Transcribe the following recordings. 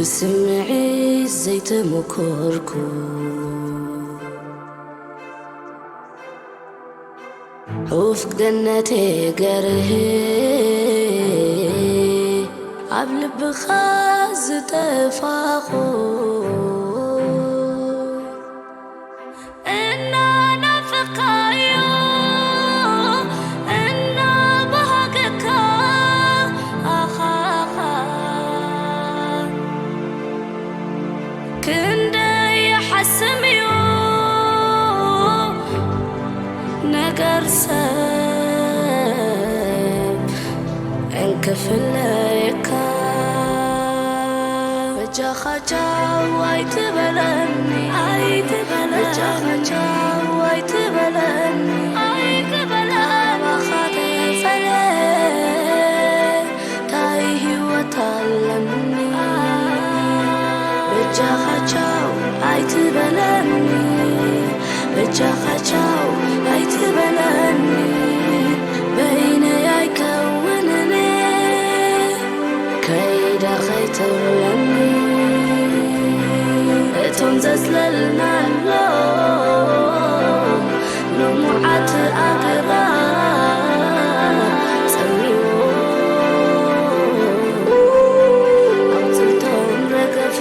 ብስምዒት ዘይተመኮርኩ ዑፍ ገነቴ ገርህ ኣብ ልብኻ ዝጠፋኹ እናናፈኻዮ እናባሃገካ ኣኻኻ ክንደይ ይሓስም እዩ ነገር ሰብ እንክፍለየካ በጃኻ ቻው ኣይትበለኒ ኣይትበለኒ በጃኻ ቻው ኣይትበለኒ ኣይትበለኒ ካባኻ ተፈለ ታይ ህይወት ኣለኒ በጃኻ ቻው ኣይትበለኒ በጃኻ ቻው ኣይትበለኒ በይነይ ኣይከውንን ከይዳ ከይትብለኒ እቶም ዘጽለልና ኣሎ ንሙዓት ኣገራ ጸሚዎ ኣውፅቶም ረገፈ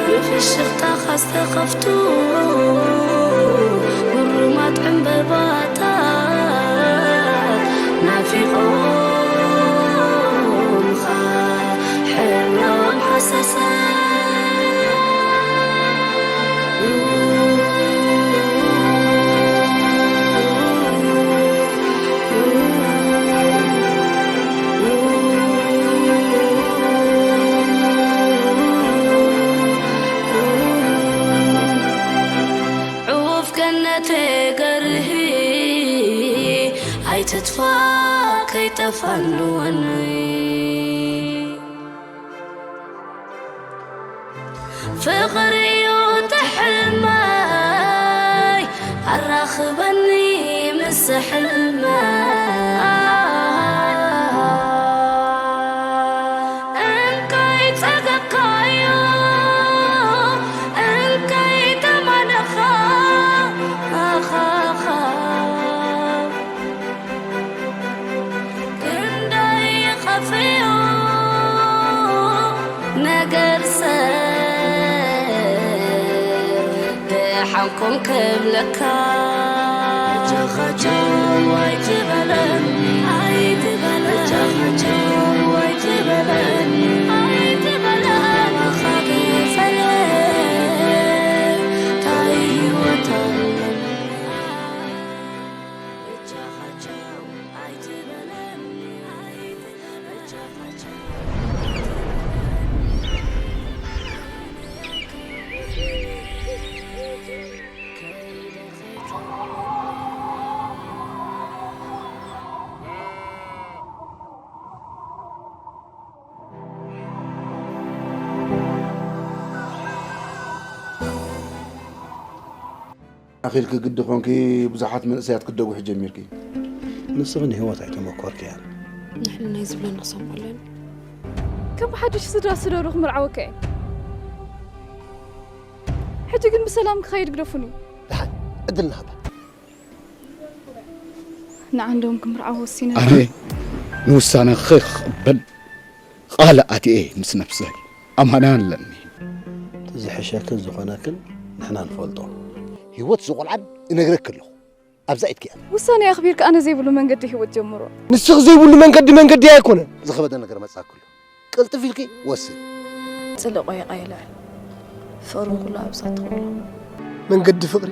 ብፍሽኽታኻ ዝተኸፍቱ ምሩማት ዕምበባታት ናፊቖምኻ ሕብሮም ሃሰሰ ዑፍ ገነተ ገርሂ ኣይትጥፋ ከይጠፋንወኒ ፍቕሪ እዩ ትሕልመይ ኣራኽበኒ ምስ ሕልመይ እንካይ ጸገብካዮ እንካይ ተማነኻ ኣኻኻ ክንደይ ይኸፍዮ ነገር ሰብ ደሓንኩም ክብለካ ጃኻቸው ኣይትበለኒ ኣይትበለኒ ጃኻቸው ኣይትበለኒ ኣይትበለኒ ታይ ህይወት ኣለኒ ኣኺልኪ ግዲ ኾንኪ ብዙሓት መንእሰያት ክትደጉሒ ጀሚርኪ። ንስኺ ንህይወት ኣይተመኮርክያን። ንሕና ናይ ዝብለኒ ክሰምዑ ኣለኒ። ከም ሓድሽ ስድራ ስደዱ ክምርዓወካ እየ። ሕጂ ግን ብሰላም ክኸይድ ግደፉኒ። ደሓን ዕድል ንሃባ። ንዓንዶም ክምርዓው ወሲነ። ኣነ ንውሳነኺ ክቕበል ቃል ኣትየ ምስ ነብሰይ ኣማና ኣለኒ። ዝሕሸክን ዝኾነክን ንሕና ንፈልጦ። ህይወት ዝቖልዓን እነግረኪ ኣለኹ። ኣብዛ ኢድኪ እያ። ውሳነ ኣኽቢርካ ኣነ ዘይብሉ መንገዲ ህይወት ጀምሮ። ንስኺ ዘይብሉ መንገዲ መንገዲ ኣይኮነን። ዝኸበደ ነገር መጻእክሉ። ቅልጥፍ ኢልኪ ወስኒ። ጽልኦ ይቐይለ። ፍቕርን ኩሉ ኣብዛ ትኾኖ። መንገዲ ፍቕሪ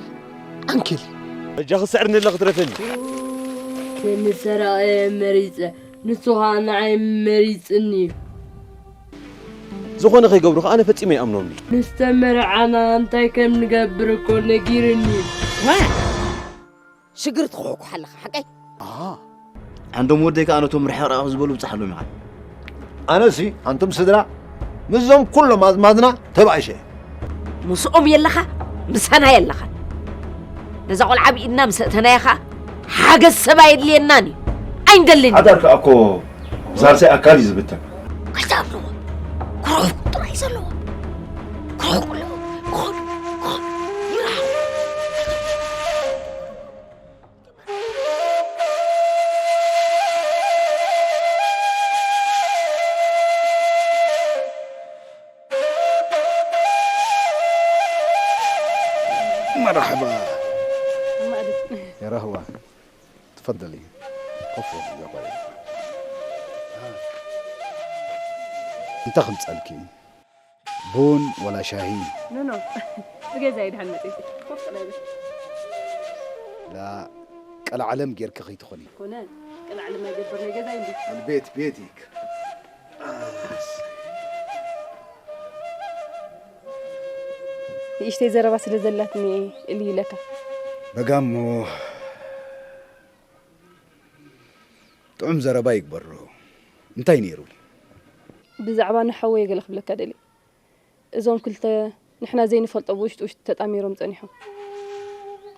ዓንኬል እዩ። በጃኺ ስዕርኒ ኣላ ክትረፈኒ። ከም ሰራቒ መሪጸ ንሱ ኸኣ ንዓይ መሪጽኒ እዩ። ዝኾነ ከይገብሩ ኸኣ ኣነ ፈጺመ ይኣምኖም እዩ። ምስ ተመርዓና እንታይ ከም ንገብር እኮ ነጊሩኒ እዩ። ሽግር ትኹሕኩሕ ኣለኻ ሓቀይ? ኣሃ። ዓንዶም ወደይ ከኣ ነቶም ርሕቕራቕ ዝበሉ ብጻሓሎም ኢኻ። ኣነሲ ኣንቱም ስድራ ምስዞም ኩሎም ኣዝማድና ተባኢሸ። ምስኦም የለኻ ምሳና የለኻን። ነዛ ቆልዓ ብኢድና ምስ ኣእተናያ ኸኣ ሓገዝ ሰብ ኣየድልየናን እዩ። ኣይንደልን እዩ። ሓዳር ከኣ እኮ ብሳልሳይ ኣካል እዩ ዝብተን። ኣይትኣምንዎ። ክረኽቡ ጥራይ ዘለዎ። ክረኽቡ ኣለዎ። ክኸዱ፣ ክኸዱ። ይረሓቑ። مرحبا. يا رهوة، تفضلي. ኮፍ በሊ፣ ጓለይ። እንታይ ከምጻልኪ? ቡን ወላ ሻሂ? ኖ፣ ኖ። ብገዛይ ድሓን መጺእኪ። ኮፍ በሊ። ላ፣ ቀልዓለም ጌርኪ ከይትኾኒ። ኮነ፣ ቀልዓለም ኣይገብር ናይ ገዛይ እንዲ። البيت بيتك. ንእሽተይ ዘረባ ስለ ዘላትኒ እልይ ኢለካ። በጋሞ ጥዑም ዘረባ ይግበሮ። እንታይ ነይሩ? ብዛዕባ ንሓወይ ገለ ክብለካ ደልየ። እዞም ክልተ ንሕና ዘይንፈልጦ ብውሽጢ ውሽጢ ተጣሚሮም ጸኒሖም።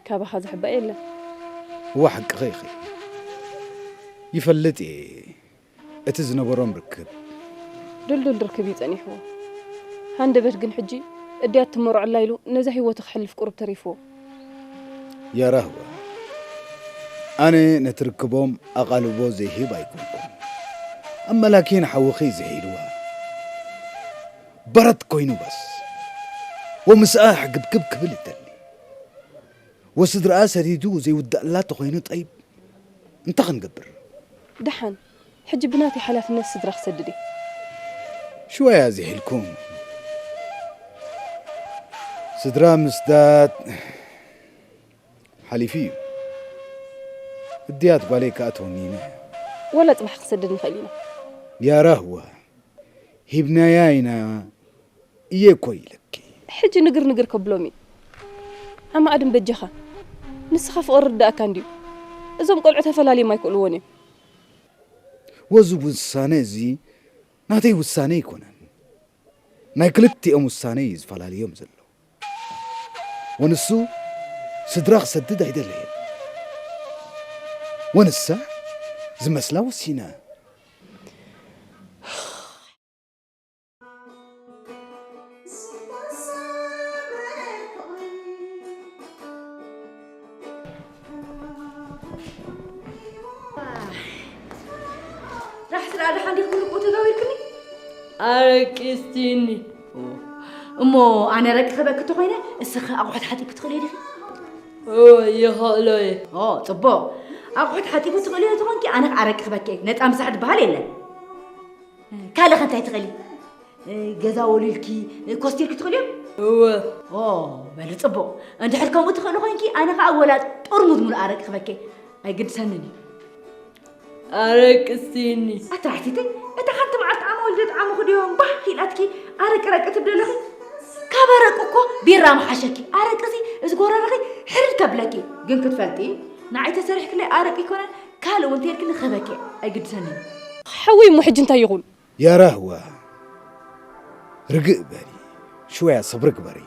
ካባኻ ዝሕባእ የለን። እዋ ሓቅኺ ኢኺ። ይፈልጥ እየ እቲ ዝነበሮም ርክብ። ድልዱል ርክብ እዩ ጸኒሕዎ። ሃንደበት ግን ሕጂ እድያት ትመርዖላ ኢሉ ነዛ ህይወቱ ክሕልፍ ቁሩብ ተሪፍዎ። يا رهوة، ኣነ ነቲ ርክቦም ኣቓልቦ ዘይህብ ኣይኮንኩን። ኣመላኪ ንሓውኺ ዝሒልዋ በረት ኮይኑ በስ። ወምስኣ ሕግብግብ ክብል ይደሊ። ወስድርኣ ሰዲዱ ዘይውዳእላ ተኾይኑ ጠይብ። እንታይ ክንገብር? ደሓን፣ ሕጂ ብናተይ ሓላፍነት ስድራ ክሰድድ እየ። ሽወያ ዝሒልኩም። ስድራ ምስዳድ ሓሊፉ እዩ። እድያት ጓለይ ከኣ ተወኒነ። ወላ ጽባሕ ክሰድድ ንኽእል ኢና። يا رهوة، ሂብናያ ኢና እየ እኮ ኢለኪ። ሕጂ ንግር ንግር ከብሎም እዩ። ዓማኣድም በጃኻ። ንስኻ ፍቕሪ ርዳእካ እንድዩ። እዞም ቆልዑ ተፈላልዮም ኣይክእልዎን እዮም። ወዚ ውሳነ እዚ ናተይ ውሳነ ኣይኮነን። ናይ ክልቲኦም ውሳነ እዩ ዝፈላልዮም ዘሎ። ወንሱ ስድራ ክሰድድ ኣይደለየን። ወንሳ ዝመስላ ወሲና። ራሕ ስራ ደሓን ዲኹም ልቦ ተጋቢርክኒ? ኣረቂ ስቲኒ። እሞ ኣነ ረቂ ክበኪ ተኾይነ፣ እስኺ ኣቑሑት ሓጢብኪ ትኽእሊ ዲኺ? እወ፣ ይኽእሎ እየ። ኦ፣ ጽቡቕ። ኣቑሑት ሓጢቡ ትኽእሊ ተኾንኪ፣ ኣነ ኸዓ ረቂ ክበኪ እየ። ነጻ ምሳሕ ዝበሃል የለን። ካልእ ኸ እንታይ ትኽእሊ? እ፣ ገዛ ወሊልኪ፣ እ፣ ኮስቲርኪ ትኽእልዮ? እወ። ኦ፣ በሊ ጽቡቕ። እንድሕር ከምኡ ትኽእሊ ኮይንኪ፣ ኣነ ኸኣ ወላ ጥርሙዝ ሙሉእ ኣረቂ ክበኬ ኣይግድሰንን እዩ። ኣረቂ ስቲኒ። ኣታ ኣሕቲተይ፣ እታ ሓንቲ መዓልቲ ዓመ ወልደ ጣዕሙ ክድዮም ባህ ኢላትኪ ኣረቂ ረቂ ትብሊ ኣለኺ? ካብ ኣረቂ እኮ ቢራ ምሓሸኪ። ኣረቂ እዚ፣ እዚ ጎረረኺ ሕርር ከብለኪ። ግን ክትፈልጢ፣ ንዓይ ተሰሪሕክለይ ኣረቂ ኣይኮነን፣ ካልእ እውን ተይልክኒ ክህበኪ ኣይግድሰንን እዩ። ሓወይ እሞ ሕጂ እንታይ ይኹን? يا رهوة، ርግእ በሊ፣ ሽወያ ሰብሪ ግበሪ።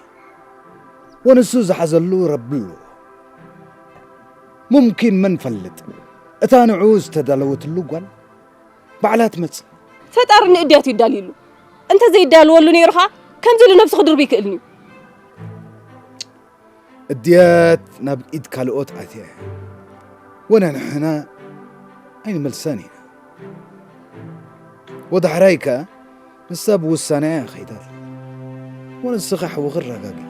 ወንሱ ዝሓዘሉ ረቢ ኣለዎ። ሙምኪን መን ፈልጥ፣ እታ ንዕኡ ዝተዳለወትሉ ጓል ባዕላ ትመጽእ። ፈጣሪ ንእድያት ይዳልየሉ። እንተ ዘይዳልወሉ ነይሩ ኸኣ ከምዚ ኢሉ ነብሱ ክድርብ ይክእልን እዩ። እድያት ናብ ኢድ ካልኦት ኣትያ እያ። ወነ ንሕና ኣይንመልሳን ኢና። ወዳሕራይ ከኣ ንሳ ብውሳነኣ እያ ከይዳ ኣላ። ወንስኻ ሓውኺ ኣረጋግኢ።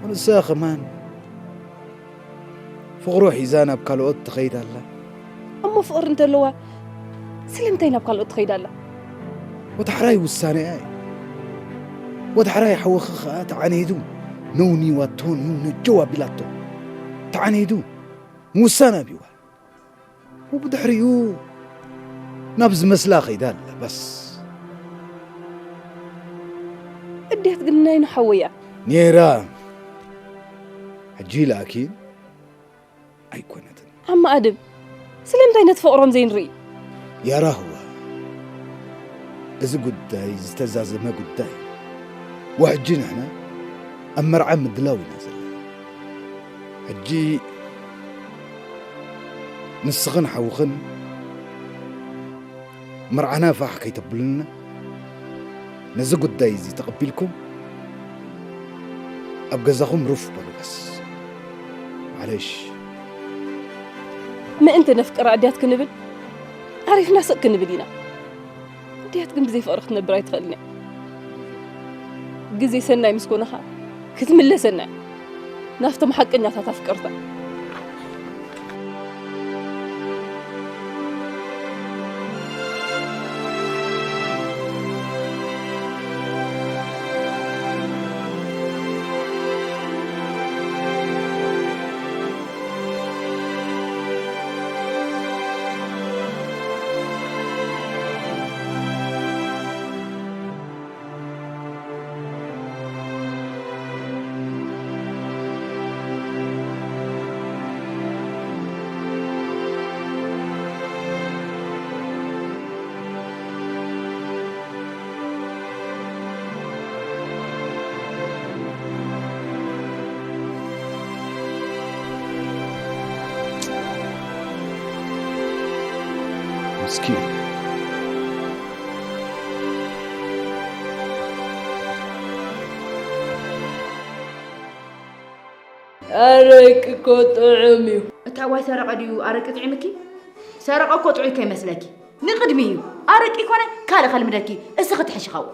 ወንሳ ከማን ፍቕሩ ሒዛ ናብ ካልኦት ትኸይድ ኣላ። እሞ ፍቕሪ እንተለዋ ስለምንታይ ናብ ካልኦት ትኸይድ ኣላ? ወዳሕራይ ውሳነኣ እዩ። ወዳሕራይ ሓውኺ ኸኣ ተዓኒዱ ነውኒዋቶ፣ ነው ነጀው ኣቢላቶ። ተዓኒዱ ምውሳን ኣብይዋ። ወብድሕሪኡ ናብ ዝመስላ ኸይዳ ኣላ፣ በስ። እድያት ግን ናይ ንሓወያ። ኔራ። ሕጂ ላኪን ኣይኮነትን። ዓማ ኣድም፣ ስለምንታይ ነቲ ፍቕሮም ዘይንርኢ? ያራህዋ፣ እዚ ጉዳይ ዝተዛዘመ ጉዳይ እዩ። ወሕጂ ንሕና ኣብ መርዓ ምድላው ኢና ዘለና። ሕጂ ንስኽን ሓውኽን መርዓና ፋሕ ከይተብሉና፣ ነዚ ጉዳይ እዚ ተቐቢልኩም ኣብ ገዛኹም ሩፍ በሉ በስ። ማለሽ። ምእንቲ ነፍቅራ ኣድያት ክንብል ዓሪፍና ስቕ ክንብል ኢና። ኣድያት ግን ብዘይ ፍቕሪ ክትነብር ኣይትኽእልን እያ። ግዜ ሰናይ ምስ ኮነ ኸኣ ክትምለሰና እያ ናብቶም ሓቀኛታት ኣፍቀርታ። ምስኪን። ኣረቂ እኮ ጥዑም እዩ። እታ ዋይ ሰረቐ ድዩ ኣረቂ ጥዒምኪ? ሰረቐ እኮ ጥዑይ ከይመስለኪ። ንቕድሚ እዩ። ኣረቂ ይኮነ ካልእ ከልምደኪ። እስኺ ትሕሺ ካብኡ።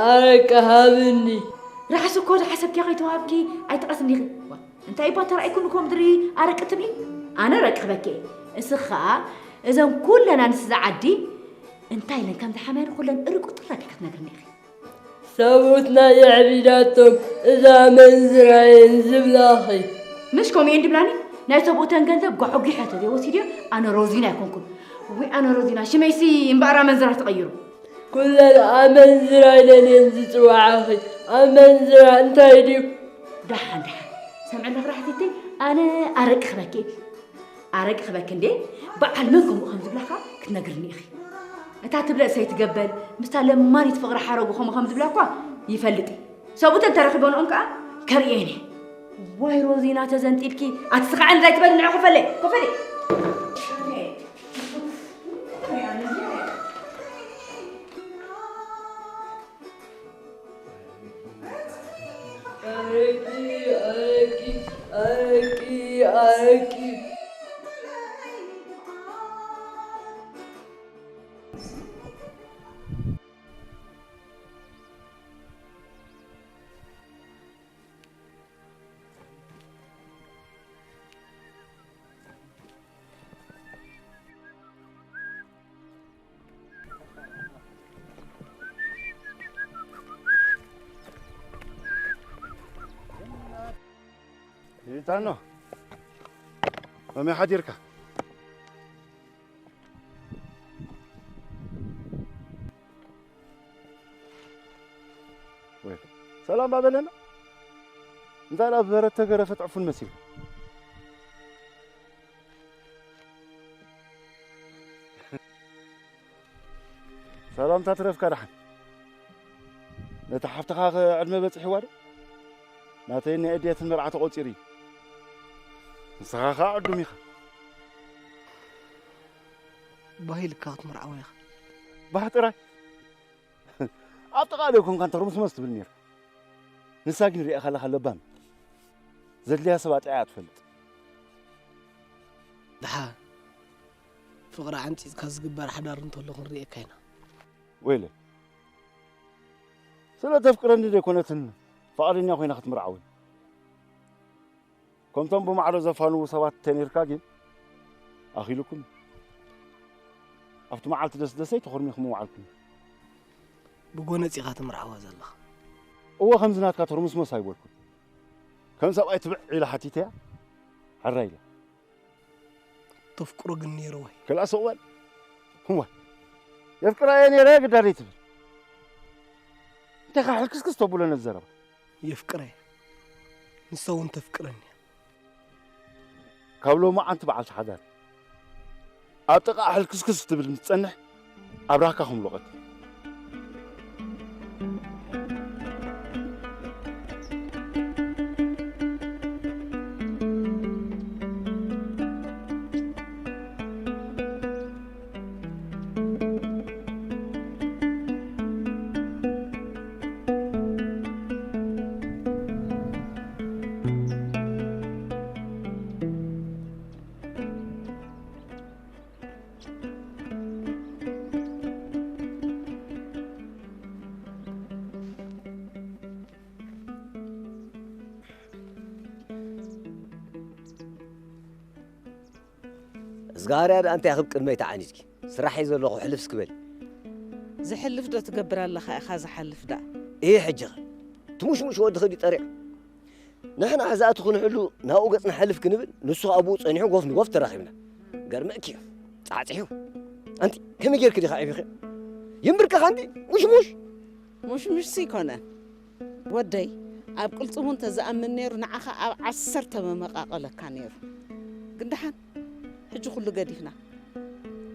ኣረቂ ሃብኒ። ራሕሲ እኮ ዝሓሰብኪ ከይተዋሃብኪ ኣይትቐስኒ ኢኺ። ዋ፣ እንታይ እባ ተራእይኩ ንኮምድሪ ኣረቂ ትብሊ? ኣነ ረቂ ክበኪ እየ። እስኺ ኸኣ እዘን ኩለን ኣንስቲ እዛ ዓዲ እንታይ ኢለን ከም ዝሓመያን ኩለን እርቁጥራቂ ክትነግርኒ ኢኺ። ሰብኡትና የዕቢዳቶም እዛ መንዝራየን ዝብላኺ። ምሽ ከምኡ እየን ድብላኒ። ናይ ሰብኡተን ገንዘብ ጓሖጒሖ ተዘይወሲድዮ ኣነ ሮዚና ኣይኮንኩን። ወይ ኣነ ሮዚና ሽመይሲ እምበኣር ኣመንዝራ ተቐይሩ። ኩለን ኣመንዝራ ኢለን እየን ዝፅውዓኺ። ኣመንዝራ እንታይ ድዩ? ደሓን ደሓን ሰምዒ ኣለኺ ራሕቲተይ ኣነ ኣረቂ ክበኪ ኢልኪ። ኣረቂ ክበኪ እንዴ በዓል መን ከምኡ ከም ዝብላኻ ክትነግርኒ ኢኺ። እታ ትብለጽ ሰይትገበል ምስታ ለማኒት ፍቕሪ ሓረጉ ከምኡ ከም ዝብላ እኳ ይፈልጥ እየ። ሰብኡተን ተረኺበንኦም ከኣ ከርእየን እየ። ዋይ ሮዚና ተዘንጢልኪ ኣቲ ስኻዐ እንታይ ትበል ንዕ ኮፈለ ኮፈለ ኣረቂ ኣረቂ ኣረቂ ኣረቂ። ይታኖ መመይ ሓዲርካ? ወይ ሰላም ባበለና እንታይ ላ ዝበረተ ገረፈት ዕፉን መሲሉ። ሰላምታ ትረፍካ ደሓን። ነታ ሓፍትኻ ከ ዕድመ በጺሕዋ ዶ? ናተይን ናይ ኣዴትን መርዓ ተቖጺሩ እዩ። ንስኻ ኸኣ ዕዱም ኢኻ። ባህ ኢልካ ክትምርዓዋ ኢኻ። ባህ ጥራይ። ኣብ ጥቓ ዶ ኣይኮንካን ተርሙስመስ ትብል ነይርካ። ንሳ ግን ሪኣ ከለኻ ለባም። ዘድልያ ሰብ ኣጥዕያ ትፈልጥ። ደሓ ፍቕሪ ዓንጺጽካ ዝግበር ሓዳር እንተሎ ክንርእየካ ኢና። ወይለ ስለ ተፍቅረኒ ዘይኮነትን ፍቓደኛ ኮይና ክትምርዓወኒ። ከምቶም ብማዕዶ ዘፋንዉ ሰባት ተነይርካ ግን ኣኺሉኩም ኣብቲ መዓልቲ ደስደሰይ ተኾርሚኹም ምውዓልኩም። ብጎነጽ ኢኻ ትምርዓዋ ዘለኻ። እወ ከምዚ ናትካ ተርሙስመስ ኣይበልኩን። ከም ሰብኣይ ትብዕ ኢለ ሓቲተያ ሕራይ ኢለ። ተፍቅሮ ግን ነይሩ ወይ? ክላእ ስቕ በል። እዋ የፍቅራ እየ ነይረ ግዳ ዘይትብል እንታይ ካ ሕልክስክስ ተብሎ ነዚ ዘረባ። የፍቅራ እየ ንሳ እውን ተፍቅረኒ እያ። ካብ ሎማዓንቲ በዓልቲ ሓዳር ኣብ ጥቓ ሕልክስክስ ትብል ምስ ትጸንሕ ኣብራህካ ከም ሎቐት። እዝጋርያ ደኣ እንታይ ክብ ቅድመይ ተዓኒድኪ? ስራሕ እዩ ዘለኹ፣ ሕልፍ እስክበል። ዝሕልፍ ዶ ትገብር ኣለኻ ኢኻ፣ ዝሓልፍ ደኣ? እየ ሕጂ ኸ? ትሙሽሙሽ ወዲ ኸዲ ጠሪዕ። ንሕና ሕዛእቲ ክንሕሉ ናብኡ ገጽ ንሓልፍ ክንብል፣ ንሱ ኣብኡ ጸኒሑ ጎፍ ንጎፍ ተራኺብና። ገርመኪ እዩ። ጻዕጺሑ። ኣንቲ ከመይ ጌርክ ዲኻ ዒቢኺ? ይምብርከኻ ኣንቲ ሙሽሙሽ። ሙሽሙሽሲ ኣይኮነን። ወደይ፣ ኣብ ቅልጽሙ እንተ ዝኣምን ነይሩ፣ ንዓኻ ኣብ ዓሰርተ መመቓቐለካ ነይሩ። ግን ደሓን፣ ሕጂ ኩሉ ገዲፍና፣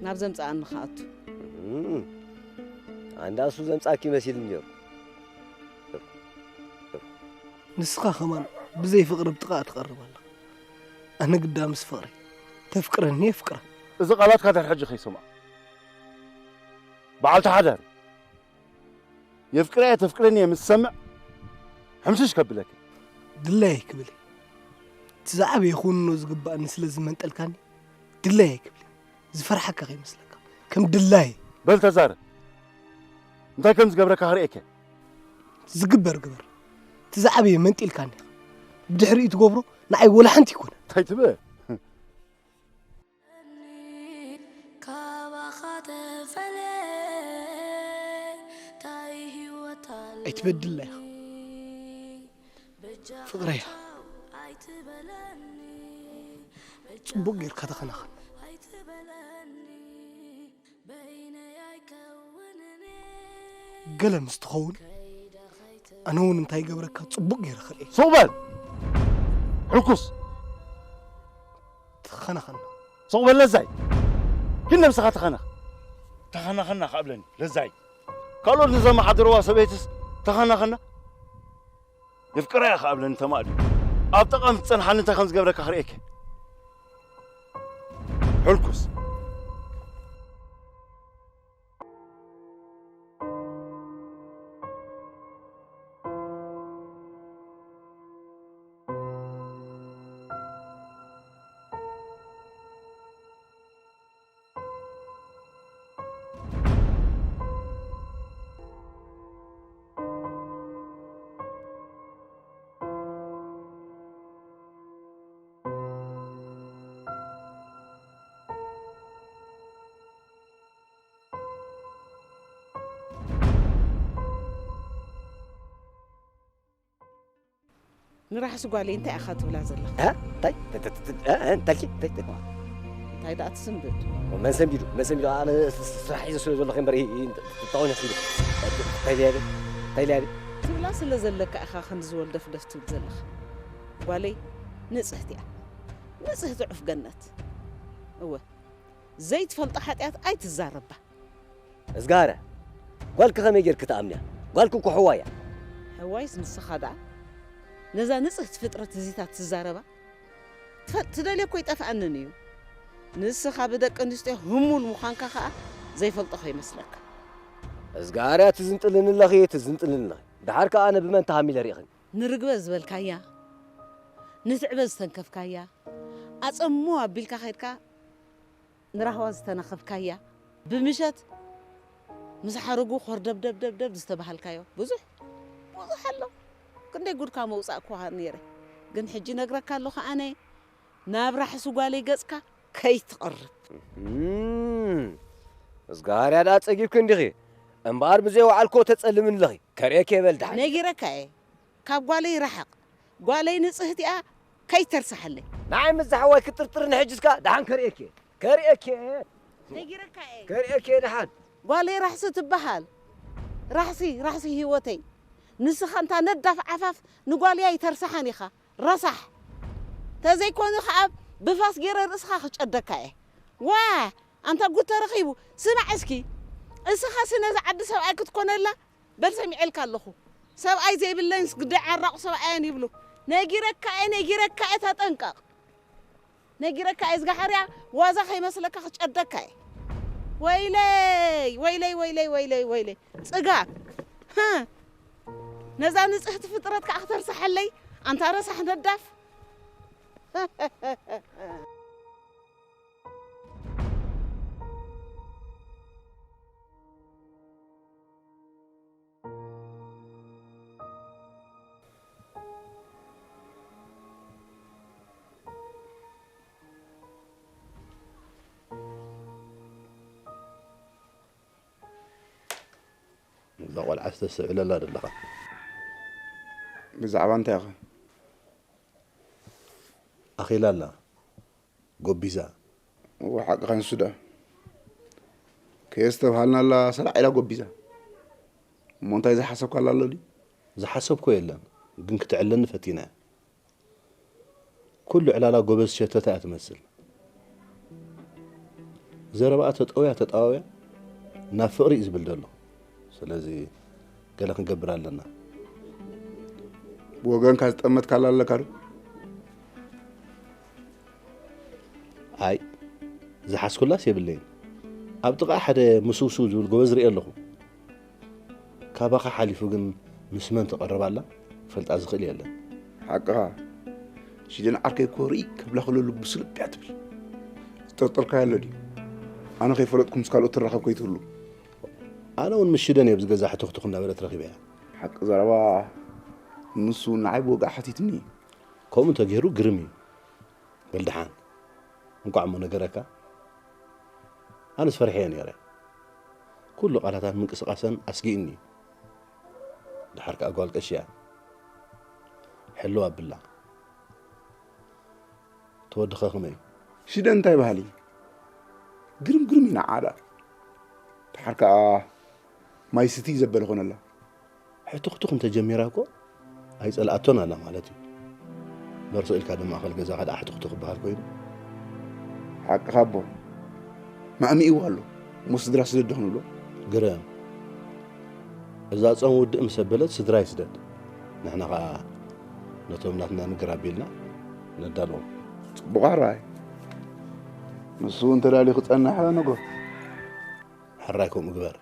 ናብ ዘምጽኣኒ ክኣቱ። እም፣ ኣንዳ እሱ ዘምጻኪ መሲልኒ ነይሩ። ንስኻ ከማን ብዘይ ፍቕሪ ብጥቓ ትቐርብ ኣለኻ። ኣነ ግዳ ምስ ፍቕሪ፣ ተፍቅረኒ የፍቅራ። እዚ ቃላትካ ድሕሪ ሕጂ ከይሰምዖ። በዓልቲ ሓዳር፣ የፍቅረያ ተፍቅረኒ ምስ ሰምዕ፣ ሕምሽሽ ከብለኪ። ድላየይ ክብል። እቲ ዝዓበየ ክውንኖ ዝግባእኒ ስለ ዝመንጠልካኒ፣ ድላየይ ክብል። ዝፈርሓካ ከይመስለካ። ከም ድላየ። በል ተዛረብ። እንታይ ከም ዝገብረካ ክርእየከ። ዝግበር ግበር። እቲ ዝዓበየ መንጢልካኒ ኢኻ። ብድሕሪኡ ትገብሮ ንዓይ ወላ ሓንቲ ይኮነ። እንታይ ትብል? ካባኻ ተፈልየ ታይ ህይወት ኣለኒ? ኣይትበድላ ኢኻ። በጃኻ ፍቕረያ። ኣይትበለኒ። ጽቡቕ ጌርካ ተኸናኸን። ኣይትበለኒ። በይነይ ኣይከውንን። ገለ ምስ ትኸውን፣ ኣነ እውን እንታይ ይገብረካ ጽቡቕ ገይረ ክርኢ። ሱቕ በል! ሕኩስ! ተኸናኸና። ሱቕ በል ለዛይ! ግን ነብስኻ ተኸናኸ። ተኸናኸና ከኣ ብለኒ፣ ለዛይ። ካልኦት ንዘመሓድርዋ ሰበይትስ ተኸናኸና። የፍቅረያ ከኣ ብለኒ ተማእዲ። ኣብ ጠቓ ምስ ትጸንሓኒ እንታይ ከም ዝገብረካ ክርእየኪ። ሕልኩስ። ንራሕሲ ጓለይ እንታይ ኢኻ ትብላ ዘለኻ? እ? እንታይ? ተ-፣ ተ-፣ ተ-፣ ተ-፣ እ? እ? እንታይ ኢልኪ? እንታይ፣ እንታይ? እንታይ ደኣ ትስንብድ? መን ሰንቢዱ? መን ሰንቢዱ? ኣነ ስ-፣ ስ-፣ ስራሕ ሒዘ ስለ ዘለኹ እምበር፣ እ-፣ እ-፣ እንታይ ኾነ ሒዙ? እንታይ ኢልያ? እንታይ ኢልያ? ትብላ ስለ ዘለካ ኢኻ ክንዲ ዝወልደፍደፍ ትብል ዘለኻ። ጓለይ ንጽህቲ እያ። ንጽህቲ ዑፍ ገነት። እወ፣ ዘይትፈልጦ ሓጢኣት ኣይትዛረባ። እዝጋረ፣ ጓልኪ ከመይ ጌርኪ ትኣምንያ? ጓልኪ እኮ ሕዋይ እያ። ሕዋይስ ንስኻ ደኣ ነዛ ንጽህቲ ፍጥረት እዚታት ትዛረባ? ትፈ-፣ ትደልዮ እኮ ይጠፍኣንን እዩ። ንስኻ ብደቂ ኣንስትዮ ህሙል ምዃንካ ኸኣ ዘይፈልጦ ከይመስለካ። እዝጋርያ ትዝንጥልኒ ኣለኺ፣ ትዝንጥልኒ ኣለኺ። ደሓር ከኣ ኣነ ብመን ተሃሚለ ርኢኽኒ? ንርግበ ዝበልካያ፣ ንትዕበ ዝተንከፍካያ፣ ኣጸሞ ኣቢልካ ኸድካ ንራህዋ ዝተነኸፍካያ፣ ብምሸት ምስ ሓረጉ ኮርደብደብደብደብ ዝተባሃልካዮ ብዙሕ፣ ብዙሕ ኣሎ። ክንደይ ጉድካ መውጻእኩኻ ነይረ። ግን ሕጂ ነግረካ ኣለኹ ኣነ፣ ናብ ራሕሲ ጓለይ ገጽካ ከይትቐርብ። እም፣ እዝጋርያ ደኣ ጸጊብኪ እንዲኺ። እምበኣር ብዘይ ወዓልኮ ተጸልምኒ ኣለኺ። ከርእየኪ እየ በል ደሓን። ነጊረካ እየ። ካብ ጓለይ ርሓቕ። ጓለይ ንጽህቲ እያ፣ ከይተርሳሓለይ። ንዓይ ምስ ዝሓዋይ ክትጥርጥርኒ ሕጂ እስካ ደሓን ከርእየኪ እየ። ከርእየኪ እየ። ነጊረካ እየ። ከርእየኪ እየ ደሓን። ጓለይ ራሕሲ ትበሃል። ራሕሲ፣ ራሕሲ ህይወተይ። ንስኻ እንታ ነዳፍ ዓፋፍ ንጓለይ ኣይተርሳሓን ኢኻ። ረሳሕ። ተዘይኮኑ ኸኣ ብፋስ ገይረ ርእስኻ ክጨደካ እየ። ዋ! ኣንታ ጉድ ተረኺቡ። ስማዕ እስኪ። እስኻሲ ነዚ ዓዲ ሰብኣይ ክትኮነላ? በል ሰሚዐልካ ኣለኹ። ሰብኣይ ዘይብለንስ ግዳይ ዓራቑ ሰብኣየን ይብሉ። ነጊረካ እየ፣ ነጊረካ እየ፣ ተጠንቀቕ። ነጊረካ እየ፣ ዝጋሕርያ ዋዛ ከይመስለካ ክጨደካ እየ። ወይለይ፣ ወይለይ፣ ወይለይ፣ ወይለይ፣ ወይለይ። ጽጋብ። ህህ። ነዛ ንጽህቲ ፍጥረት ከኣ ክተርሳሓለይ፣ ኣንታ ረሳሕ ነዳፍ። እዛ ቆልዓ ዝተስዕለላ ዘለኻ። ብዛዕባ እንታይ ኢኻ? ኣኺላ ኣላ። ጎቢዛ። እወ፣ ሓቅኻ ንሱ ደኣ። ከየስተብሃልናላ ሰላዕ ኢላ ጎቢዛ። እሞ እንታይ ዝሓሰብካላ ኣሎ ድዩ? ዝሓሰብኮ የለን፣ ግን ክትዕለኒ ፈቲና እያ። ኩሉ ዕላላ ጎበዝ ሸተታ እያ ትመስል። ዘረባኣ ተጠውያ ተጠዋውያ ናብ ፍቕሪ እዩ ዝብል ዘሎ። ስለዚ ገለ ክንገብር ኣለና። ብወገንካ ዝጠመትካላ ኣለካ ዶ? ኣይ፣ ዝሓዝኩላስ የብለይን። ኣብ ጥቓ ሓደ ምስውስው ዝብል ጎበዝ ርኢ ኣለኹ። ካባኻ ሓሊፉ ግን ምስ መን ትቐርብ ኣላ ክፈልጣ ዝኽእል የለን። ሓቅኻ። ሽደን ዓርከይ እኮ ርኢ ከብላ ከሎ ልቡ ስልብ እያ ትብል። ዝጠርጠርካዮ ኣሎ ድዩ? ኣነ ከይፈለጥኩ ምስ ካልኦት ትራኸብ ከይትህሉ። ኣነ እውን ምስ ሽደን እየ ኣብዚ ገዛ ሕትኽቱኽ እናበለት ረኺበያ። ሓቂ ዘረባ። ንሱ ንዓይ ብወግዒ ሓቲትኒ። ከምኡ እንተገይሩ ግርም እዩ። በል ደሓን፣ እንቋዕ እሞ ነገረካ። ኣነስ ፈሪሐዮ ነይረ። ኩሉ ቃላታን ምንቅስቓሰን ኣስጊእኒ እዩ። ደሓር ከኣ ጓል ቀሺ እያ። ሕልው ኣብላ። ተወድኸ ከመይ እዩ? ሽደ እንታይ በሃሊ? ግርም ግርም ኢና ዓዳ። ደሓር ከኣ ማይ ስትይ ዘበለ ኾነላ። ሕትኽቱኽ እንተጀሚራ እኮ ኣይጸልኣቶን ኣላ ማለት እዩ። በርሶ ኢልካ ድማ ማእኸል ገዛኻ ደኣ ሕትኽቱኽ ክበሃል ኮይኑ። ሓቅኻ ኣቦ። ማእሚእዋ ኣሎ። እሞ ስድራ ስደድ ዶ ክንብሎ? ግርም። እዛ ጾም ውድእ ምስ ኣበለት ስድራ ይስደድ። ንሕና ኸኣ ነቶም ናትና ንግር ኣቢልና ነዳልዎም። ጽቡቕ ሕራይ። ንሱ እውን ተዳልዩ ክጸንሕ ንጎ። ሕራይ ከምኡ ግበር።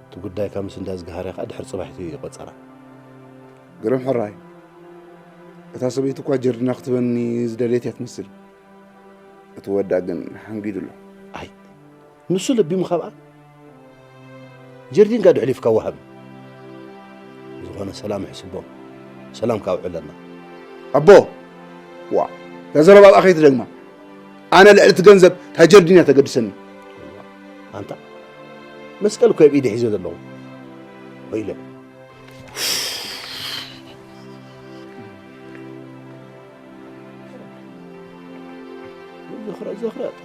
እቲ ጉዳይካ ምስ እንዳ ዝገሃርያ ኸኣ ድሕሪ ጽባሕ እቲ ቆጸራ። ግርም ሕራይ። እታ ሰበይቲ እኳ ጀርዲና ክትበኒ ዝደልየት እያ ትመስል። እቲ ወዳ ግን ሓንጊዱ ኣሎ። ኣይ፣ ንሱ ለቢሙ ካብኣ። ጀርዲን ጋዶ ሕሊፍካ ወሃቢ። ዝኾነ ሰላም ይሕስቦ። ሰላም ካብ ዕለና። ኣቦ! ዋ፣ እዛ ዘረባ ኣብኣ ከይትደግማ። ኣነ ልዕሊ እቲ ገንዘብ እታ ጀርዲን እያ ተገድሰኒ። ኣንታ፣ መስቀል እኮ ኣብ ኢደ ሒዘ ዘለኹ። ወይለ። ዝኽረጥ፣ ዝኽረጥ።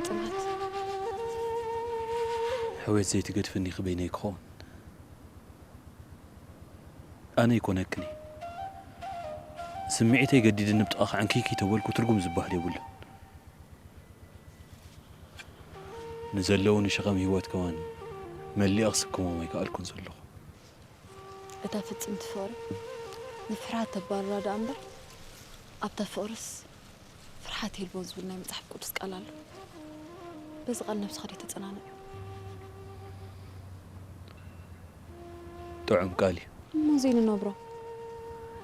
ጥማት። ሕውየት ዘይትገድፍኒ ክበይነይ ክኸውን። ኣነ ኣይኮነክኒ። ስምዒተይ ገዲድኒ ብጥቓኺ ዕንክይክይ ተበልኩ ትርጉም ዝበሃል የብሉን። ንዘለዉኒ ሸኸም ህይወት ከማን መሊኣ ክስከሞም ኣይከኣልኩን ዘለኹ። እታ ፍጽምቲ ፍቕሪ ንፍርሃት ተባርራ ደኣ እምበር፣ ኣብታ ፍቕርስ ፍርሃት የልቦን ዝብል ናይ መጽሓፍ ቅዱስ ቃል ኣሎ። በዚ ቃል ነብስኻ ደይተጸናንዕ? ጥዑም ቃል እዩ። እሞ ዘይንነብሮ?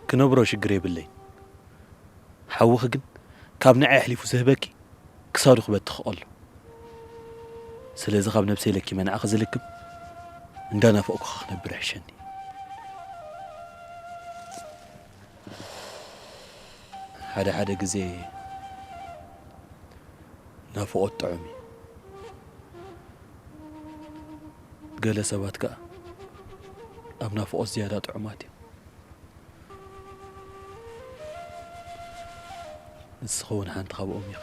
ክነብሮ ሽግር የብለይን። ሓውኺ ግን ካብ ንዓይ ኣሕሊፉ ዝህበኪ ክሳዱ ክበትኽ ከሎ። ስለዚ ካብ ነብሰይ ለኪመ ንዓኺ ዝልክም እንዳናፈቕኩኺ ክነብር ይሕሸኒ። ሓደ ሓደ ግዜ ናፍቖት ጥዑም እዩ። ገለ ሰባት ከኣ ኣብ ናፍቖት ዝያዳ ጥዑማት እዮም። ንስኺ እውን ሓንቲ ካብኦም ኢኺ።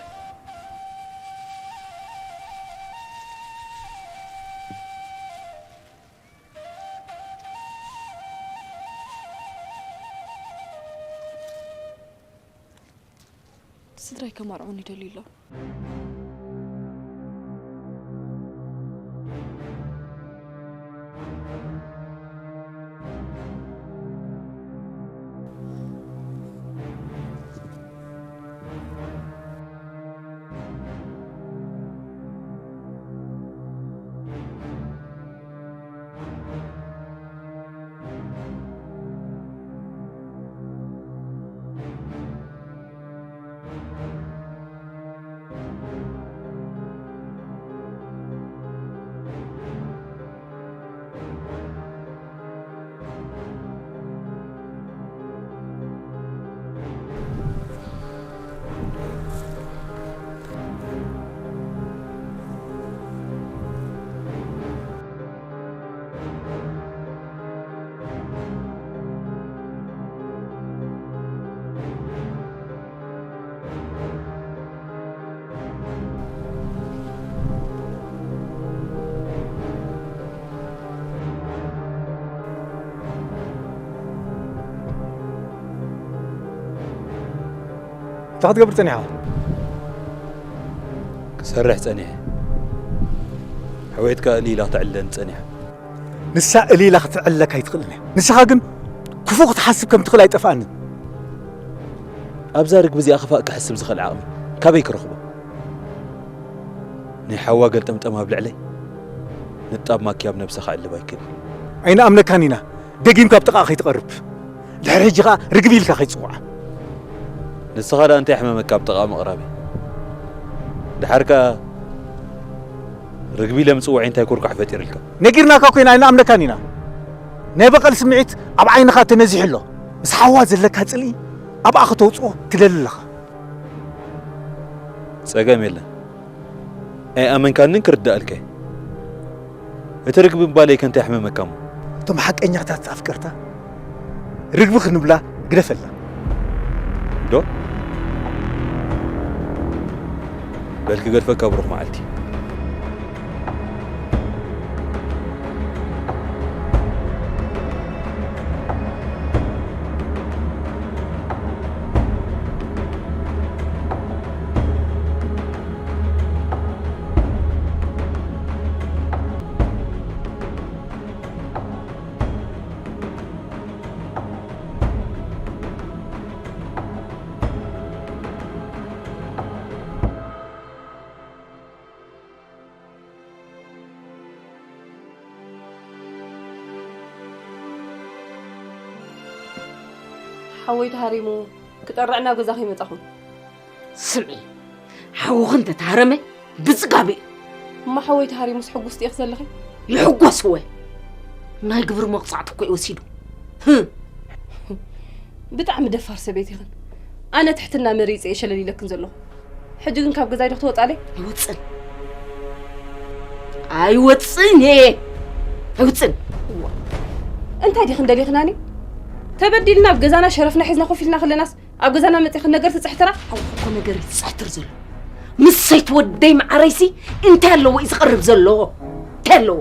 ስድራይ ከማርዑን ይደልዩ ኣለዉ። እንታይ ክትገብር ጸኒሕኻ? ክሰርሕ ጸኒሐ። ሕወየት ከኣ እልይ ኢላ ክትዕልለኒ ጸኒሓ። ንሳ እልይ ኢላ ክትዕልለካ ኣይትኽእልን እያ። ንስኻ ግን ክፉእ ክትሓስብ ከም ትኽእል ኣይጠፍኣንን። ኣብዛ ርግቢ እዚኣ ክፋእ ክሕስብ ዝኽእል ዓቕሚ ካበይ ክረኽቦ? ናይ ሓዋ ገልጠምጠም ኣብ ልዕለይ፣ ንጣብ ማኪ ኣብ ነብሰ ከዕልብ ኣይክእል። ኣይንኣምነካን ኢና። ደጊም ካብ ጥቓ ከይትቐርብ። ድሕሪ ሕጂ ኸኣ ርግቢ ኢልካ ከይትጽውዓ። ንስኻ ደኣ እንታይ ሕመመካ ኣብ ጥቓ ምቕራበይ? ደሓር ከኣ ርግቢ ኢለ ምጽውዐይ እንታይ ኩርኳሕ ፈጢርልካ? ነጊርናካ ኮይና ኣይንኣምነካን ኢና። ናይ በቐል ስምዒት ኣብ ዓይንኻ ተነዚሑ ኣሎ። ምስ ሓዋ ዘለካ ጽልኢ ኣብኣ ከተውጽኦ ትደሊ ኣለኻ። ጸገም የለን። ኣይኣመንካንን ክርዳእልካ እየ። እቲ ርግቢ ምባለይ ከ እንታይ ኣሕመመካ እሞ? እቶም ሓቀኛታት ኣፍቀርታ ርግቢ ክንብላ ግደፈልና። ዶ? በል ክገድፈካ ብሩኽ መዓልቲ። ሓወይ ተሃሪሙ ክጠርዕ ናብ ገዛ ከይመጻኹም። ስምዒ፣ ሓውኺ እንተተሃረመ ብጽጋብ እዩ። እሞ ሓወይ ተሃሪሙስ ሕጉስቲ ኢኺ ዘለኺ? ይሕጎስ እወ። ናይ ግብሪ መቕጻዕቲ እኮ እዩ ወሲዱ። ህም። ብጣዕሚ ደፋር ሰበይቲ ኢኽን። ኣነ ትሕትና መሪጸ እየ ሸለል ኢለክን ዘለኹ። ሕጂ ግን ካብ ገዛይ ዶ ክትወጻለይ? ኣይወጽእን። ኣይወጽእን እየ። ኣይወጽእን። እዋ። እንታይ ዲኽን ደሊኽናኒ? ተበዲልና ኣብ ገዛና ሸረፍና ሒዝና ኮፍ ኢልና ከለናስ ኣብ ገዛና መጺኽን ነገር ትጽሕትራ? ሓውኺ እኮ ነገር እዩ ዝጽሕትር ዘሎ። ምስ ሰይትወደይ መዓረይሲ እንታይ ኣለዎ እዩ ዝቐርብ ዘሎ? እንታይ ኣለዎ?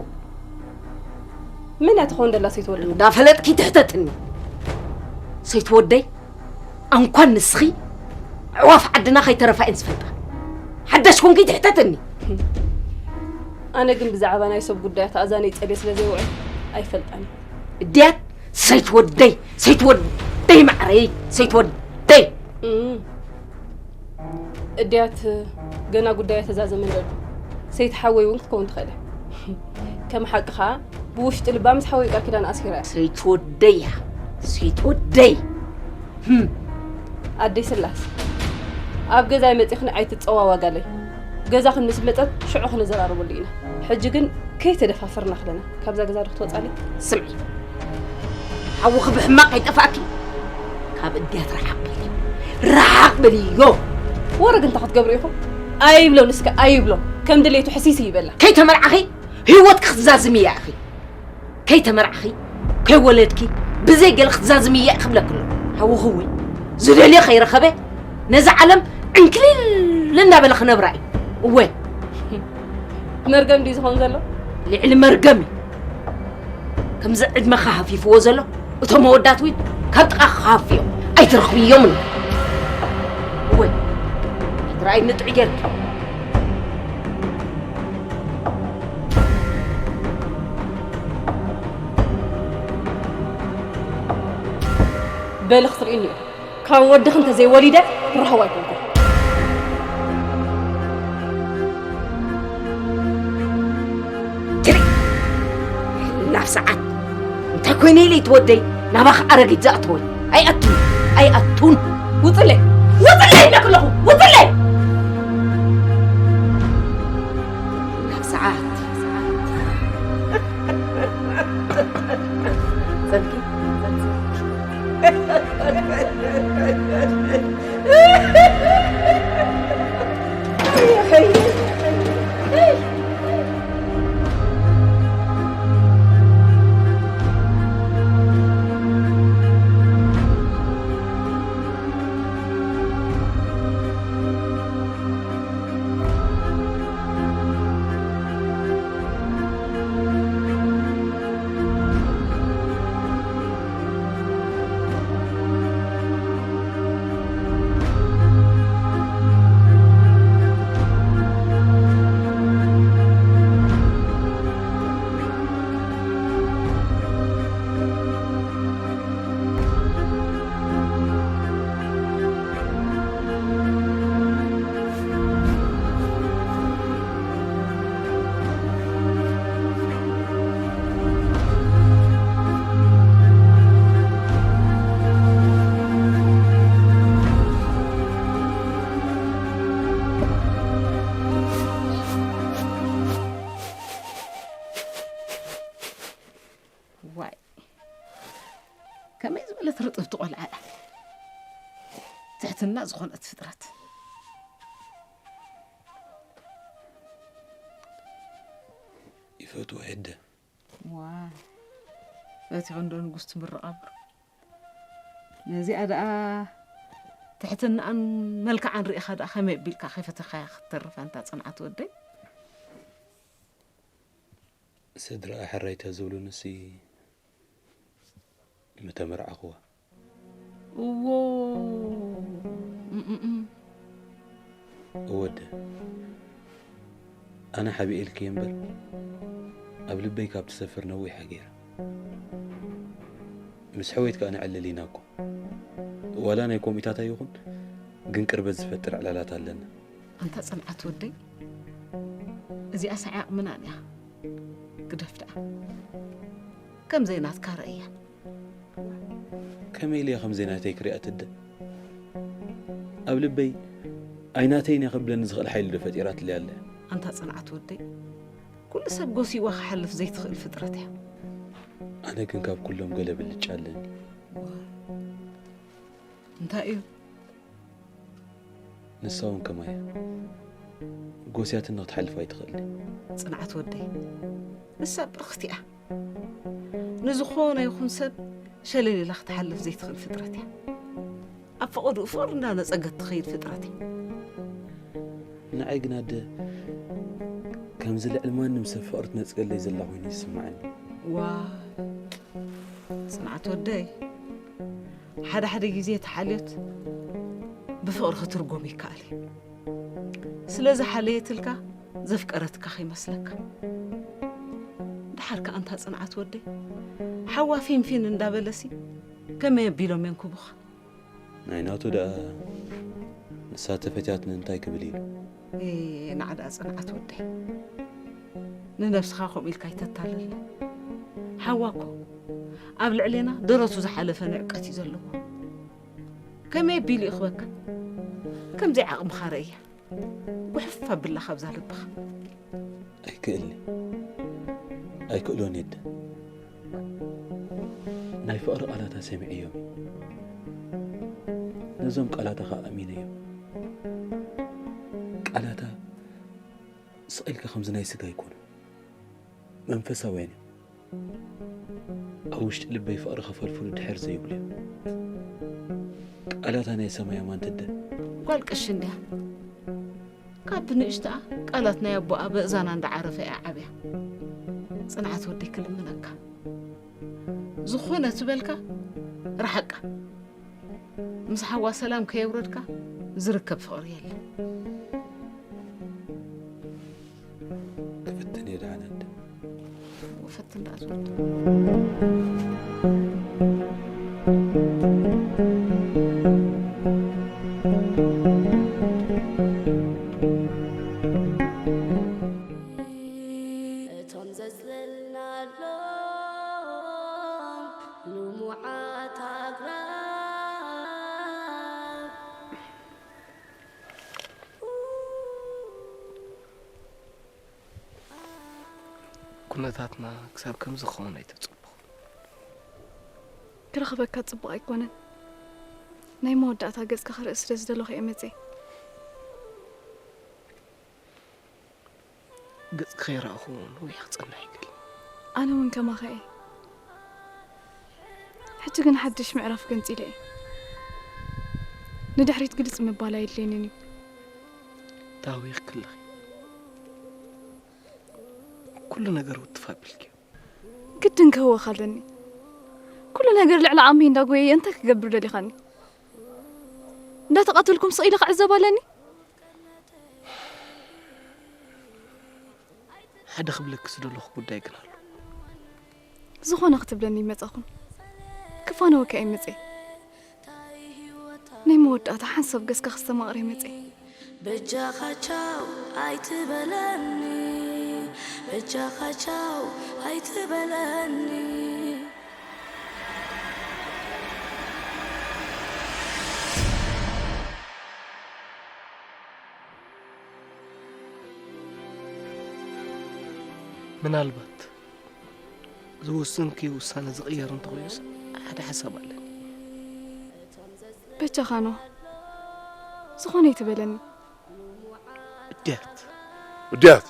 መን እያ ትኸውን ደላ ሰይትወደይ? እንዳፈለጥኪ ትሕተትኒ። ሰይትወደይ፣ እንኳን ንስኺ፣ ኣዕዋፍ ዓድና ከይተረፋ እየን ዝፈልጣ። ሓዳሽ ኮንኪ ትሕተትኒ። ኣነ ግን ብዛዕባ ናይ ሰብ ጉዳያት ኣእዛነይ ጸልየ ስለ ዘይውዕል ኣይፈልጣን እየ። እድያት ሰይትወደይ፣ ሰይትወደይ መዓረይ፣ ሰይትወደይ። እም። እድያት ገና ጉዳይ ኣይተዛዘመን ዘሎ። ሰይቲ ሓወይ እውን ክትከውን ትኽእል እያ። ከም ሓቂ ኸኣ ብውሽጢ ልባ ምስ ሓወይ ቃል ኪዳን ኣሲራ እያ። ሰይትወደይ እያ፣ ሰይትወደይ። ህም። ኣደይ ስላስ፣ ኣብ ገዛይ መጺኽኒ ኣይትጸዋዋጋለይ። ገዛኽን ምስ መጸት ሽዑ ክንዘራረበሉ ኢና። ሕጂ ግን ከይተደፋፈርና ክለና ካብዛ ገዛ ዶ ክትወጻለይ? ስምዒ፣ ሓውኺ ብሕማቕ ኣይጠፋእኪ። ካብ እድያት ረሓቕ በሊ፣ ረሓቕ በልዮ። ወረ ግን እንታይ ክትገብሩ ኢኹም? ኣይብሎ ንስከ ኣይብሎ። ከም ድሌቱ ሕሲሲ ይበላ። ከይተመርዓኺ ህይወትኪ ክትዛዝሚ እያ ኢኺ። ከይተመርዓኺ፣ ከይወለድኪ፣ ብዘይ ገለ ክትዛዝሚ እያ ክብለኪ ኣሎ። ሓውኺ እውን ዝደልዮ ከይረኸበ ነዛ ዓለም ዕንክሊል እናበለ ክነብራ እዩ። እወ። መርገም ድዩ ዝኾን ዘሎ? ልዕሊ መርገም እዩ። ከምዚ ዕድመኻ ሃፊፍዎ ዘሎ፣ እቶም ኣወዳት እውን ካብ ጥቓኻ ክሃፍዮም ኣይትረኽብዮምን። እወ። ራእይ ንጥዒ ጌርኪ። በሊ ክትርእይኒ ኢኹ። ካብ ወድኺ እንተዘይወሊደ ክረኽቦ ኣይኮንኩን። ትሪ ናብ ሰዓት እንታይ ኮይነ ኢለ ትወደይ ናባኽ ኣረጊት ዝኣተወ ኣይኣቱን ኣይኣቱን። ውፅለይ ውፅለይ ኢለክ ኣለኹ ውፅለይ። ናብ ሰዓት ዋይ፣ ከመይ ዝበለት ርጥብቲ ቆልዓ እያ። ትሕትና ዝኾነት ፍጥረት። ይፈትዋ የደ። ዋይ፣ እቲ ክንዶ ንጉስ ትምርቕ ኣብሩ። ነዚኣ ደኣ ትሕትናኣን መልክዓን ርኢኻ ደኣ ከመይ ኣቢልካ ከይፈተኻያ ክትተርፍ ኣንታ ጽንዓት ወደይ? ስድራኣ ሕራይ ተዝብሉንሲ ምተመርዓኹዋ። እዎ። እምእም። እወደ፣ ኣነ ሓቢኤልኪ እየ እምበር፣ ኣብ ልበይ ካብ ትሰፍር ነዊሓ ገይራ። ምስ ሕወይት ከኣ ንዕልል ኢና እኮ። ዋላ ናይ ኮሚታታ ይኹን፣ ግን ቅርበት ዝፈጥር ዕላላት ኣለና። ኣንታ ጽንዓት ወደይ፣ እዚኣ ሳዕ ዓቕምናን እያ። ግደፍ ደኣ። ከም ዘይናትካ ረእያ። ከመይ ኢለ ከም ዘይናተይ ክሪኣ ትደ? ኣብ ልበይ ኣይናተይን እያ ከብለኒ ዝኽእል ሓይሊ ዶ ፈጢራትለይ ኣለ? ኣንታ ጽንዓት ወደይ፣ ኩሉ ሰብ ጎሲዋ ክሓልፍ ዘይትኽእል ፍጥረት እያ። ኣነ ግን ካብ ኩሎም ገለ ብልጫ ኣለኒ። እንታይ እዩ? ንሳ እውን ከማይ እያ። ጎስያትኒ ክትሓልፍ ኣይትኽእልን። ጽንዓት ወደይ፣ ንሳ ብርኽቲ እያ። ንዝኾነ ይኹን ሰብ ሸለል ኢላ ክትሓልፍ ዘይትኽእል ፍጥረት እያ። ኣብ ፈቐድኡ ፍቕሪ እንዳነጸገት ትኸይድ ፍጥረት እያ። ንዓይ ግን ኣደ፣ ከምዚ ልዕሊ ማንም ሰብ ፍቕሪ ትነጽገለይ ዘላ ኮይኑ ይስምዓኒ። ዋ፣ ጽንዓት ወደይ፣ ሓደ ሓደ ግዜ እቲ ሓልዮት ብፍቕሪ ክትርጎም ይከኣል እዩ። ስለ ዝሓለየትልካ ዘፍቀረትካ ከይመስለካ። ደሓር ከኣ ኣንታ ጽንዓት ወደይ፣ ሓዋ ፊንፊን እንዳበለሲ ከመይ ኣቢሎም የንኩቡኻ? ናይ ናቱ ደኣ ንሳ ተፈትያትኒ እንታይ ክብል ኢሉ? ኤ፣ ናዕዳ ጽንዓት ወደይ። ንነብስኻ ከምኡ ኢልካ ኣይተታልል። ሓዋ እኮ ኣብ ልዕሌና ደረቱ ዝሓለፈ ንዕቀት እዩ ዘለዎ። ከመይ ኣቢሉ ይኽበካ? ከምዘይ ዓቕምኻ ረእያ። ጉሕፍ ኣብላ ካብዛ ልብኻ። ኣይክእልኒ። ኣይክእሎን የደ። ናይ ፍቕሪ ቃላታ ሰሚዐዮም። ነዞም ቃላታ ኸኣ ኣሚነዮም። ቃላታ ስቕ ኢልካ ከምዚ ናይ ስጋ ኣይኮኑን። መንፈሳውያን እዮም። ኣብ ውሽጢ ልበይ ፍቕሪ ከፈልፍሉ ድሕር ዘይብሉ እዮም። ቃላታ ናይ ሰማይ ኣማን ትደ። ጓል ቀሺ እንድያ። ካብ ንእሽተኣ ቃላት ናይ ኣቦኣ በእዛና እንዳዓረፈ እያ ዓብያ። ጽንዓት ወደይ ክልምነካ። ዝኾነ ትበልካ ርሓቃ። ምስ ሓዋ ሰላም ከየውረድካ ዝርከብ ፍቕሪ የለን። ክፍትን እየ ደኣ ነደ። ፈትን ደኣ ዝወዱ። እቶም ዘጽለልናሎም ልሙዓት ኣግራብ ኩነታትና ክሳብ ከምዚ ክኸውን ኣይተጸበኹን። ክረኽበካ ጽቡቕ ኣይኮነን። ናይ መወዳእታ ገጽካ ክርኢ ስለ ዝደለኹ እየ መጽየ። ገጽ ከይረኣኹ ነዊሕ ክጸንሕ ይክእል። ኣነ እውን ከማኻ እየ። ሕጂ ግን ሓድሽ ምዕራፍ ገንጺለ እየ። ንድሕሪት ግልጽ ምባል ኣየድልየንን እዩ። ታዊኽኪ ኣለኺ። ኩሉ ነገር ውትፍ ኣቢልኪ። ግድን ክህወኽ ኣለኒ። ኩሉ ነገር ልዕሊ ዓቕመይ እንዳጎየየ እንታይ ክገብር ደሊኻኒ? እንዳተቐተልኩም ስቕ ኢለ ክዕዘብ ኣለኒ? ሓደ ክብለኪ ዝደለኹ ጉዳይ ግን ኣሎ። ዝኾነ ክትብለኒ ይመጻኹን ክፋነወካ እየ መጸ። ናይ መወዳእታ ሓንሳብ ገጽካ ክስተማቕር እየ መጸ። በጃኻ ቻው ኣይትበለኒ፣ በጃኻ ቻው ኣይትበለኒ። ምናልባት ዝወሰንክዮ ውሳነ ዝቕየር እንተኾይኑስ ሓደ ሓሳብ ኣለኒ። በጃኻ ኖህ ዝኾነ ይትበለኒ። እድያት እድያት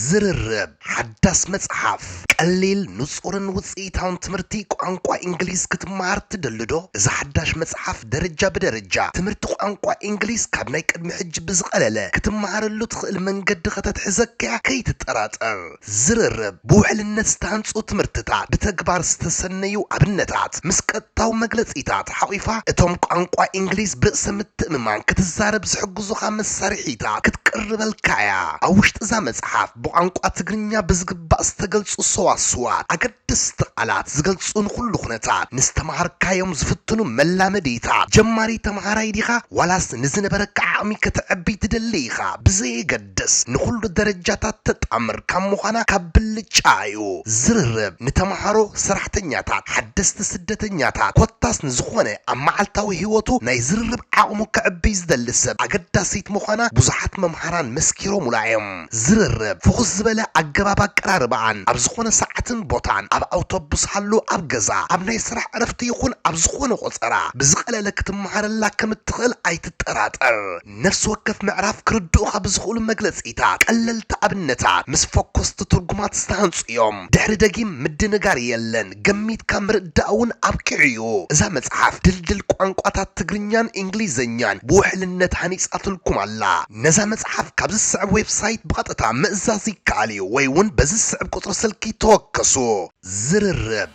ዝርርብ ሓዳስ መጽሓፍ ቀሊል ንጹርን ውጽኢታውን ትምህርቲ ቋንቋ እንግሊዝ ክትመሃር ትደልዶ? እዛ ሓዳሽ መጽሓፍ ደረጃ ብደረጃ ትምህርቲ ቋንቋ እንግሊዝ ካብ ናይ ቅድሚ ሕጂ ብዝቐለለ ክትመሃረሉ ትኽእል መንገዲ ከተትሕዘካያ ከይትጠራጠር። ዝርርብ ብውሕልነት ዝተሃንጹ ትምህርትታት ብተግባር ዝተሰነዩ ኣብነታት ምስ ቀጥታዊ መግለጺታት ሓቒፋ እቶም ቋንቋ እንግሊዝ ብርእሰ ምትእምማን ክትዛረብ ዝሕግዙኻ መሳርሒታት ክትቅርበልካ እያ። ኣብ ውሽጢ እዛ መጽሓፍ ብቋንቋ ትግርኛ ብዝግባእ ዝተገልጹ ሰዋስዋት፣ ኣገደስቲ ቃላት ዝገልጹ ንኹሉ ኩነታት፣ ንዝተምሃርካዮም ዝፍትኑ መላመዲታት፣ ጀማሪ ተምሃራይ ዲኻ ዋላስ ንዝነበረካ ዓቕሚ ከተዕቢ ትደሊ ኢኻ ብዘየገድስ ንኹሉ ደረጃታት ተጣምር ካብ ምዃና ካብ ብልጫ እዩ። ዝርርብ ንተምሃሮ፣ ሰራሕተኛታት፣ ሓደስቲ ስደተኛታት ኮታስ ንዝኾነ ኣብ መዓልታዊ ህይወቱ ናይ ዝርርብ ዓቕሙ ከዕብይ ዝደሊ ሰብ ኣገዳሲት ምዃና ብዙሓት መምሃራን መስኪሮሙላ እዮም። ዝርርብ ፍኹስ ዝበለ ኣገባብ ኣቀራርባኣን ኣብ ዝኾነ ሰዓትን ቦታን ኣብ ኣውቶቡስ ሃሉ ኣብ ገዛ ኣብ ናይ ስራሕ ዕረፍቲ ይኹን ኣብ ዝኾነ ቆጸራ ብዝቐለለ ክትመሃረላ ከም እትኽእል ኣይትጠራጠር። ነፍሲ ወከፍ ምዕራፍ ክርድኡኻ ብዝኽእሉ መግለጺታት ቀለልቲ ኣብነታት ምስ ፈኮስቲ ትርጉማት ዝተሃንጹ እዮም። ድሕሪ ደጊም ምድንጋር የለን፣ ገሚትካ ምርዳእ እውን ኣብቂዑ እዩ። እዛ መጽሓፍ ድልድል ቋንቋታት ትግርኛን እንግሊዝኛን ብውሕልነት ሃኒጻትልኩም ኣላ። ነዛ መጽሓፍ ካብ ዝስዕብ ዌብሳይት ብቐጥታ ምእዛዝ ይከኣል እዩ ወይ እውን በዚ ዝስዕብ ቁጽሪ ስልኪ ተወከሱ። ዝርርብ